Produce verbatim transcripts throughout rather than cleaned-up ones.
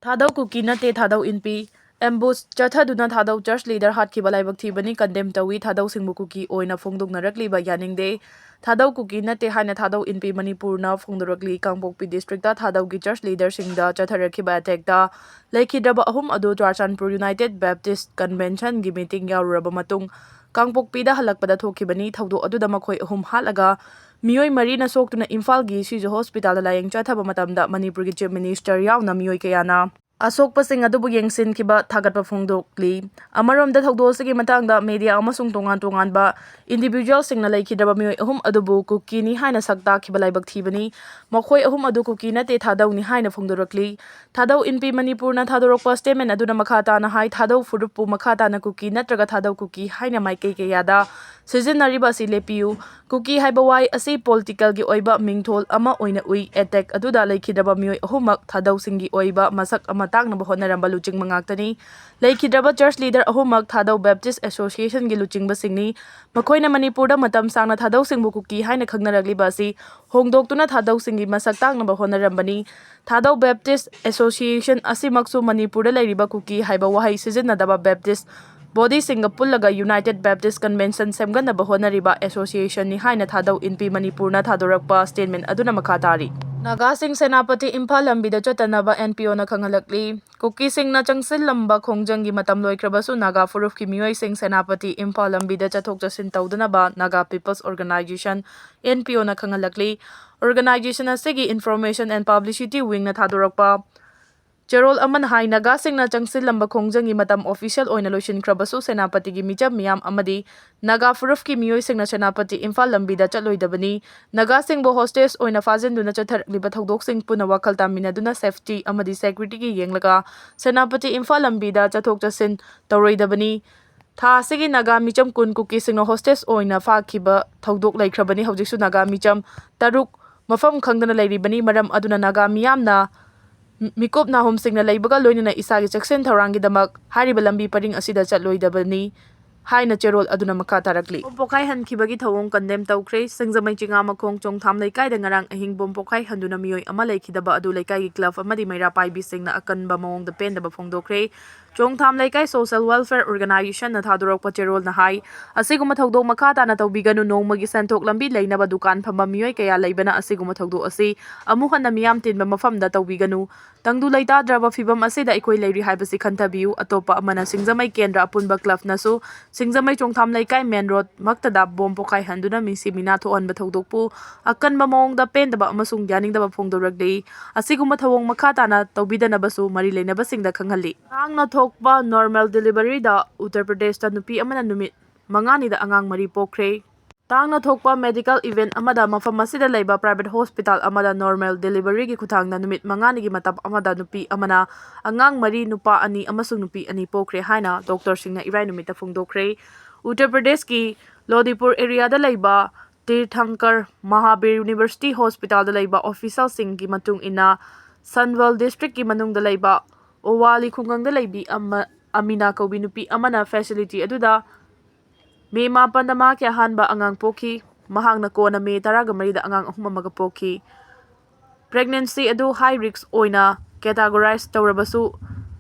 ꯊꯥꯗꯧ ꯀꯨꯀꯤ ꯅꯠꯇꯦ, ꯊꯥꯗꯧ ꯏꯟꯄꯤ꯫ ꯑꯦꯝꯕꯨꯁ ꯆꯠꯊꯗꯨꯅ ꯊꯥꯗꯧ ꯆꯔꯆ ꯂꯤꯗꯔ ꯍꯥꯠꯈꯤꯕ ꯂꯥꯏꯕꯛ ꯊꯤꯕꯅꯤ, ꯀꯟꯗꯦꯝ ꯇꯧꯏ꯫ ꯊꯥꯗꯧꯁꯤꯡꯕꯨ ꯀꯨꯀꯤ ꯑꯣꯏꯅ ꯐꯣꯡꯗꯣꯛꯅꯔꯛꯂꯤꯕ ꯌꯥꯅꯤꯡꯗꯦ꯫ ꯊꯥꯗꯧ ꯀꯨꯀꯤ ꯅꯠꯇꯦ ꯍꯥꯏꯅ ꯊꯥꯗꯧ ꯏꯟꯄꯤ ꯃꯅꯤꯄꯨꯔꯅ ꯐꯣꯡꯗꯣꯔꯛꯂꯤ꯫ ꯀꯥꯡꯄꯣꯛꯄꯤ ꯗꯤꯁꯇ꯭ꯔꯤꯛꯇ ꯊꯥꯗꯧꯒꯤ ꯆꯔꯆ ꯂꯤꯗꯔꯁꯤꯡꯗ ꯆꯠꯊꯔꯛꯈꯤꯕ ꯑꯦꯇꯦꯛꯇ ꯂꯩꯈꯤꯗ꯭ꯔꯕ ꯑꯍꯨꯝ ꯑꯗꯨ ꯆꯨꯔꯥꯆꯥꯟꯄꯨꯔ ꯌꯨꯅꯥꯏꯇꯦꯗ ꯕꯦꯞꯇꯤꯁ ꯀꯟꯚꯦꯟꯁꯟꯒꯤ ꯃꯤꯇꯤꯡ ꯌꯥꯎꯔꯨꯔꯕ ꯃꯇꯨꯡ ꯀꯥꯡꯄꯣꯛꯄꯤꯗ ꯍꯜꯂꯛꯄꯗ ꯊꯣꯛꯈꯤꯕꯅꯤ꯫ ꯊꯧꯗꯣꯛ ꯑꯗꯨꯗ ꯃꯈꯣꯏ ꯑꯍꯨꯝ ꯍꯥꯠꯂꯒ ꯃꯤꯑꯣꯏ ꯃꯔꯤꯅ ꯁꯣꯛꯇꯨꯅ ꯏꯝꯐꯥꯜꯒꯤ ꯁꯤꯖ ꯍꯣꯁꯄꯤꯇꯥꯜꯗ ꯂꯥꯌꯦꯡ ꯆꯠꯊꯕ ꯃꯇꯝꯗ ꯃꯅꯤꯄꯨꯔꯒꯤ ꯆꯤꯐ ꯃꯤꯅꯤꯁꯇꯔ ꯌꯥꯎꯅ ꯃꯤꯑꯣꯏ ꯀꯌꯥꯅ ꯑꯁꯣꯛꯄꯁꯤꯡ ꯑꯗꯨꯕꯨ ꯌꯦꯡꯁꯤꯟꯈꯤꯕ ꯊꯥꯒꯠꯄ ꯐꯣꯡꯗꯣꯛꯂꯤ꯫ ꯑꯃꯔꯣꯝꯗ ꯊꯧꯗꯣꯛ ꯑꯁꯤꯒꯤ ꯃꯇꯥꯡꯗ ꯃꯦꯗꯤꯌꯥ ꯑꯃꯁꯨꯡ ꯇꯣꯉꯥꯟ ꯇꯣꯉꯥꯟꯕ ꯏꯟꯗꯤꯚꯤꯖꯨꯋꯦꯜꯁꯤꯡꯅ ꯂꯩꯈꯤꯗ꯭ꯔꯕ ꯃꯤꯑꯣꯏ ꯑꯍꯨꯝ ꯑꯗꯨꯕꯨ ꯀꯨꯀꯤꯅꯤ ꯍꯥꯏꯅ ꯁꯛ ꯇꯥꯛꯈꯤꯕ ꯂꯥꯏꯕꯛ ꯊꯤꯕꯅꯤ꯫ ꯃꯈꯣꯏ ꯑꯍꯨꯝ ꯑꯗꯨ ꯀꯨꯀꯤ ꯅꯠꯇꯦ, ꯊꯥꯗꯧꯅꯤ ꯍꯥꯏꯅ ꯐꯣꯡꯗꯣꯔꯛꯂꯤ꯫ ꯊꯥꯗꯧ ꯏꯟꯄꯤ ꯃꯅꯤꯄꯨꯔꯅ ꯊꯥꯗꯣꯔꯛꯄ ꯁ꯭ꯇꯦꯠꯃꯦꯟ ꯑꯗꯨꯅ ꯃꯈꯥ ꯇꯥꯅ ꯍꯥꯏ, ꯊꯥꯗꯧ ꯐꯨꯔꯨꯞꯄꯨ ꯃꯈꯥ ꯇꯥꯅ ꯀꯨꯀꯤ ꯅꯠꯇ꯭ꯔꯒ ꯊꯥꯗꯧ ꯀꯨꯀꯤ ꯍꯥꯏꯅ ꯃꯥꯏꯀꯩ ꯀꯌꯥꯗ ꯁꯤꯖꯤꯟꯅꯔꯤꯕ ꯑꯁꯤ ꯂꯦꯞꯄꯤꯌꯨ꯫ ꯀꯨꯀꯤ ꯍꯥꯏꯕ ꯋꯥꯍꯩ ꯑꯁꯤ ꯄꯣꯂꯤꯇꯤꯀꯦꯜꯒꯤ ꯑꯣꯏꯕ ꯃꯤꯡꯊꯣꯜ ꯑꯃ ꯑꯣꯏꯅ ꯎꯏ꯫ ꯑꯦꯇꯦꯛ ꯑꯗꯨꯗ ꯂꯩꯈꯤꯗ꯭ꯔꯕ ꯃꯤꯑꯣꯏ ꯑꯍꯨꯝꯃꯛ ꯊꯥꯗꯧꯁꯤꯡꯒꯤ ꯑꯣꯏꯕ ꯃꯁꯛ ꯑꯃ ꯇꯥꯛꯅꯕ ꯍꯣꯠꯅꯔꯝꯕ ꯂꯨꯆꯤꯡꯕ ꯉꯥꯛꯇꯅꯤ꯫ ꯂꯩꯈꯤꯗ꯭ꯔꯕ ꯆꯔꯆ ꯂꯤꯗꯔ ꯑꯍꯨꯝꯃꯛ ꯊꯥꯗꯧ ꯕꯦꯞꯇꯤꯁ ꯑꯦꯁꯣꯁꯤꯌꯦꯁꯟꯒꯤ ꯂꯨꯆꯤꯡꯕꯁꯤꯡꯅꯤ꯫ ꯃꯈꯣꯏꯅ ꯃꯅꯤꯄꯨꯔꯗ ꯃꯇꯝ ꯁꯥꯡꯅ ꯊꯥꯗꯧꯁꯤꯡꯕꯨ ꯀꯨꯀꯤ ꯍꯥꯏꯅ ꯈꯪꯅꯔꯛꯂꯤꯕ ꯑꯁꯤ ꯍꯣꯡꯗꯣꯛꯇꯨꯅ ꯊꯥꯗꯧꯁꯤꯡꯒꯤ ꯃꯁꯛ ꯇꯥꯛꯅꯕ ꯍꯣꯠꯅꯔꯝꯕꯅꯤ꯫ ꯊꯥꯗꯧ ꯕꯦꯞꯇꯤꯁ ꯑꯦꯁꯣꯁꯤꯌꯦꯁꯟ ꯑꯁꯤꯃꯛꯁꯨ ꯃꯅꯤꯄꯨꯔꯗ ꯂꯩꯔꯤꯕ ꯀꯨꯀꯤ ꯍꯥꯏꯕ ꯋꯥꯍꯩ ꯁꯤꯖꯤꯟꯅꯗꯕ ꯕꯦꯞꯇꯤꯁ ꯕꯣꯗꯤꯁꯤꯡꯒ ꯄꯨꯜꯂꯒ ꯌꯨꯅꯥꯏꯇꯦꯗ ꯕꯦꯞꯇꯤꯁ ꯀꯟꯚꯦꯟꯁꯟ ꯁꯦꯝꯒꯠꯅꯕ ꯍꯣꯠꯅꯔꯤꯕ ꯑꯦꯁꯣꯁꯤꯌꯦꯁꯟꯅꯤ ꯍꯥꯏꯅ ꯊꯥꯗꯧ ꯏꯟꯄꯤ ꯃꯅꯤꯄꯨꯔꯅ ꯊꯥꯗꯣꯔꯛꯄ ꯁ꯭ꯇꯦꯠꯃꯦꯟ ꯑꯗꯨꯅ ꯃꯈꯥ ꯇꯥꯔꯤ꯫ ꯅꯥꯒꯥꯁꯤꯡ ꯁꯦꯅꯥꯄꯇꯤ ꯏꯝꯐꯥꯜ ꯂꯝꯕꯤꯗ ꯆꯠꯇꯅꯕ ꯑꯦꯟ ꯄꯤ ꯑꯣꯅ ꯈꯪꯍꯜꯂꯛꯂꯤ꯫ ꯀꯨꯀꯤꯁꯤꯡꯅ ꯆꯪꯁꯤꯜꯂꯝꯕ ꯈꯣꯡꯖꯪꯒꯤ ꯃꯇꯝ ꯂꯣꯏꯈ꯭ꯔꯕꯁꯨ ꯅꯥꯒꯥ ꯐꯨꯔꯨꯞꯀꯤ ꯃꯤꯑꯣꯏꯁꯤꯡ ꯁꯦꯅꯥꯄꯇꯤ ꯏꯝꯐꯥꯜ ꯂꯝꯕꯤꯗ ꯆꯠꯊꯣꯛ ꯆꯠꯁꯤꯟ ꯇꯧꯗꯅꯕ Naga peoples organization, N P ꯑꯣꯅ ꯈꯪꯍꯜꯂꯛꯂꯤ꯫ ꯑꯣꯔꯒꯅꯥꯏꯖꯦꯁꯟ ꯑꯁꯤꯒꯤ ꯏꯟꯐꯣꯔꯃꯦꯁꯟ ꯑꯦꯟ ꯄꯕ꯭ꯂꯤꯁꯤꯇꯤ ꯋꯤꯡꯅ ꯊꯥꯗꯣꯔꯛꯄ ꯆꯦꯔꯣꯜ ꯑꯃꯅ ꯍꯥꯏ, ꯅꯥꯒꯥꯁꯤꯡꯅ ꯆꯪꯁꯤꯜꯂꯝꯕ ꯈꯣꯡꯖꯪꯒꯤ ꯃꯇꯝ ꯑꯣꯐꯤꯁꯤꯌꯦꯜ ꯑꯣꯏꯅ ꯂꯣꯏꯁꯤꯟꯈ꯭ꯔꯕꯁꯨ, ꯁꯦꯅꯥꯄꯇꯤꯒꯤ ꯃꯤꯆꯝ ꯃꯤꯌꯥꯝ ꯑꯃꯗꯤ ꯅꯥꯒꯥ ꯐꯨꯔꯨꯞꯀꯤ ꯃꯤꯑꯣꯏꯁꯤꯡꯅ ꯁꯦꯅꯥꯄꯇꯤ ꯏꯝꯐꯥꯜ ꯂꯝꯕꯤꯗ ꯆꯠꯂꯣꯏꯗꯕꯅꯤ꯫ ꯅꯥꯒꯥꯁꯤꯡꯕꯨ ꯍꯣꯁꯇꯦꯖ ꯑꯣꯏꯅ ꯐꯥꯖꯤꯟꯗꯨꯅ ꯆꯠꯊꯔꯛꯂꯤꯕ ꯊꯧꯗꯣꯛꯁꯤꯡ ꯄꯨꯟꯅ ꯋꯥꯈꯜ ꯇꯥꯃꯤꯟꯅꯗꯨꯅ ꯁꯦꯐꯇꯤ ꯑꯃꯗꯤ ꯁꯦꯀ꯭ꯌꯨꯔꯤꯇꯤꯒꯤ ꯌꯦꯡꯂꯒ ꯁꯦꯅꯥꯄꯇꯤ ꯏꯝꯐꯥꯜ ꯂꯝꯕꯤꯗ ꯆꯠꯊꯣꯛ ꯆꯠꯁꯤꯟ ꯇꯧꯔꯣꯏꯗꯕꯅꯤ꯫ ꯊꯥ ꯑꯁꯤꯒꯤ ꯅꯥꯒꯥ ꯃꯤꯆꯝ ꯀꯨꯟ ꯀꯨꯀꯤꯁꯤꯡꯅ ꯍꯣꯁꯇꯦꯖ ꯑꯣꯏꯅ ꯐꯥꯈꯤꯕ ꯊꯧꯗꯣꯛ ꯂꯩꯈ꯭ꯔꯕꯅꯤ꯫ ꯍꯧꯖꯤꯛꯁꯨ ꯅꯥꯒꯥ ꯃꯤꯆꯝ ꯇꯔꯨꯛ ꯃꯐꯝ ꯈꯪꯗꯅ ꯂꯩꯔꯤꯕꯅꯤ꯫ ꯃꯔꯝ ꯑꯗꯨꯅ ꯅꯥꯒꯥ ꯃꯤꯌꯥꯝꯅ ꯃꯤꯀꯨꯞ ꯅꯥꯍꯨꯝꯁꯤꯡꯅ ꯂꯩꯕꯒ ꯂꯣꯏꯅꯅ ꯏꯁꯥꯒꯤ ꯆꯦꯛꯁꯤꯟ ꯊꯧꯔꯥꯡꯒꯤꯗꯃꯛ ꯍꯥꯏꯔꯤꯕ ꯂꯝꯕꯤ ꯄꯔꯤꯡ ꯑꯁꯤꯗ ꯆꯠꯂꯣꯏꯗꯕꯅꯤ꯫ ꯍꯥꯏꯅ ꯆꯦꯔꯣꯜ ꯑꯗꯨꯅ ꯃꯈꯥ ꯇꯥꯔꯛꯂꯤ꯫ ꯕꯣꯝ ꯄꯣꯈꯥꯏꯍꯟꯈꯤꯕꯒꯤ ꯊꯧꯑꯣꯡ ꯀꯟꯗꯦꯝ ꯇꯧꯈ꯭ꯔꯦ꯫ ꯁꯤꯡꯖꯃꯩ ꯆꯤꯉꯥꯃꯈꯣꯡ ꯆꯣꯡꯊꯥꯝ ꯂꯩꯀꯥꯏꯗ ꯉꯔꯥꯡ ꯑꯍꯤꯡ ꯕꯣꯝ ꯄꯣꯈꯥꯏꯍꯟꯗꯨꯅ ꯃꯤꯑꯣꯏ ꯑꯃ ꯂꯩꯈꯤꯗꯕ ꯑꯗꯨ ꯂꯩꯀꯥꯏꯒꯤ ꯀ꯭ꯂꯕ ꯑꯃꯗꯤ ꯃꯩꯔꯥ ꯄꯥꯏꯕꯤꯁꯤꯡꯅ ꯑꯀꯟꯕ ꯃꯑꯣꯡꯗ ꯄꯦꯟꯗꯕ ꯐꯣꯡꯗꯣꯛꯈ꯭ꯔꯦ꯫ ꯆꯣꯡꯊꯥꯝ ꯂꯩꯀꯥꯏ ꯁꯣꯁꯦꯜ ꯋꯦꯜꯐꯦꯌꯔ ꯑꯣꯔꯒꯅꯥꯏꯖꯦꯁꯟꯅ ꯊꯥꯗꯣꯔꯛꯄ ꯆꯦꯔꯣꯜꯅ ꯍꯥꯏ, ꯑꯁꯤꯒꯨꯝꯕ ꯊꯧꯗꯣꯛ ꯃꯈꯥ ꯇꯥꯅ ꯇꯧꯕꯤꯒꯅꯨ, ꯅꯣꯡꯃꯒꯤ ꯁꯦꯟꯊꯣꯛ ꯂꯝꯕꯤ ꯂꯩꯅꯕ ꯗꯨꯀꯥꯟ ꯐꯝꯕ ꯃꯤꯑꯣꯏ ꯀꯌꯥ ꯂꯩꯕꯅ ꯑꯁꯤꯒꯨꯝꯕ ꯊꯧꯗꯣꯛ ꯑꯁꯤ ꯑꯃꯨꯛ ꯍꯟꯅ ꯃꯤꯌꯥꯝ ꯇꯤꯟꯕ ꯃꯐꯝꯗ ꯇꯧꯕꯤꯒꯅꯨ꯫ ꯇꯪꯗꯨ ꯂꯩꯇꯥꯗ꯭ꯔꯕ ꯐꯤꯚꯝ ꯑꯁꯤꯗ ꯑꯩꯈꯣꯏ ꯂꯩꯔꯤ ꯍꯥꯏꯕꯁꯤ ꯈꯟꯊꯕꯤꯌꯨ꯫ ꯑꯇꯣꯞꯄ ꯑꯃꯅ ꯁꯤꯡꯖꯃꯩ ꯀꯦꯟꯗ꯭ꯔ ꯑꯄꯨꯟꯕ ꯀ꯭ꯂꯕꯅꯁꯨ ꯁꯤꯡꯖꯃꯩ ꯆꯣꯡꯊꯥꯝ ꯂꯩꯀꯥꯏ ꯃꯦꯟ ꯔꯣꯗ ꯃꯛꯇꯗ ꯕꯣꯝ ꯄꯣꯈꯥꯏꯍꯟꯗꯨꯅ ꯃꯤꯁꯤ ꯃꯤꯅꯥ ꯊꯣꯛꯍꯟꯕ ꯊꯧꯗꯣꯛꯄꯨ ꯑꯀꯟꯕ ꯃꯑꯣꯡꯗ ꯄꯦꯟꯗꯕ ꯑꯃꯁꯨꯡ ꯌꯥꯅꯤꯡꯗꯕ ꯐꯣꯡꯗꯣꯔꯛꯂꯤ꯫ ꯑꯁꯤꯒꯨꯝꯕ ꯊꯧꯑꯣꯡ ꯃꯈꯥ ꯇꯥꯅ ꯇꯧꯕꯤꯗꯅꯕꯁꯨ ꯃꯔꯤ ꯂꯩꯅꯕꯁꯤꯡꯗ ꯈꯪꯍꯜꯂꯤ꯫ ꯇꯥꯡꯅ ꯊꯣꯛꯄ ꯅꯣꯔꯃꯦꯜ ꯗꯦꯂꯤꯚꯔꯤꯗ ꯎꯠꯇꯔ ꯄ꯭ꯔꯗꯦꯁꯇ ꯅꯨꯄꯤ ꯑꯃꯅ ꯅꯨꯃꯤꯠ ꯃꯉꯥꯅꯤꯗ ꯑꯉꯥꯡ ꯃꯔꯤ ꯄꯣꯛꯈ꯭ꯔꯦ꯫ ꯇꯥꯡꯅ ꯊꯣꯛꯄ ꯃꯦꯗꯤꯀꯦꯜ ꯏꯚꯦꯟꯠ ꯑꯃꯗ ꯃꯐꯝ ꯑꯁꯤꯗ ꯂꯩꯕ ꯄ꯭ꯔꯥꯏꯚꯦꯠ ꯍꯣꯁꯄꯤꯇꯥꯜ ꯑꯃꯗ ꯅꯣꯔꯃꯦꯜ ꯗꯦꯂꯤꯚꯔꯤꯒꯤ ꯈꯨꯠꯊꯥꯡꯗ ꯅꯨꯃꯤꯠ ꯃꯉꯥꯅꯤꯒꯤ ꯃꯇꯝ ꯑꯃꯗ ꯅꯨꯄꯤ ꯑꯃꯅ ꯑꯉꯥꯡ ꯃꯔꯤ, ꯅꯨꯄꯥ ꯑꯅꯤ ꯑꯃꯁꯨꯡ ꯅꯨꯄꯤ ꯑꯅꯤ ꯄꯣꯛꯈ꯭ꯔꯦ ꯍꯥꯏꯅ ꯗꯣꯛꯇꯔꯁꯤꯡꯅ ꯏꯔꯥꯏ ꯅꯨꯃꯤꯠꯇ ꯐꯣꯡꯗꯣꯛꯈ꯭ꯔꯦ꯫ ꯎꯠꯇꯔ ꯄ꯭ꯔꯗꯦꯁꯀꯤ ꯂꯣꯗꯤꯄꯨꯔ ꯑꯦꯔꯤꯌꯥꯗ ꯂꯩꯕ ꯇꯤꯔꯊꯪꯀꯔ ꯃꯍꯥꯕꯤꯔ ꯌꯨꯅꯤꯚꯔꯁꯤꯇꯤ ꯍꯣꯁꯄꯤꯇꯥꯜꯗ ꯂꯩꯕ ꯑꯣꯐꯤꯁꯤꯌꯦꯜꯁꯤꯡꯒꯤ ꯃꯇꯨꯡ ꯏꯟꯅ, ꯁꯟꯚꯜ ꯗꯤꯁꯇ꯭ꯔꯤꯛꯀꯤ ꯃꯅꯨꯡꯗ ꯂꯩꯕ ꯑꯣꯋꯥꯂꯤ ꯈꯨꯡꯒꯪꯗ ꯂꯩꯕꯤ ꯑꯃ, ꯑꯃꯤꯅꯥ ꯀꯧꯕꯤ ꯅꯨꯄꯤ ꯑꯃꯅ ꯐꯦꯁꯤꯂꯤꯇꯤ ꯑꯗꯨꯗ ꯃꯦ ꯃꯥꯄꯟꯗ ꯃꯍꯥꯛꯀꯤ ꯑꯍꯥꯟꯕ ꯑꯉꯥꯡ ꯄꯣꯛꯈꯤ꯫ ꯃꯍꯥꯛꯅ ꯀꯣꯟꯅ ꯃꯦ ꯇꯔꯥꯒ ꯃꯔꯤꯗ ꯑꯉꯥꯡ ꯑꯍꯨꯝ ꯑꯃꯒ ꯄꯣꯛꯈꯤ꯫ ꯄ꯭ꯔꯦꯒꯅꯦꯟꯁꯤ ꯑꯗꯨ ꯍꯥꯏ ꯔꯤꯁꯛ ꯑꯣꯏꯅ ꯀꯦꯇꯥꯒꯣꯔꯥꯏꯖ ꯇꯧꯔꯕꯁꯨ,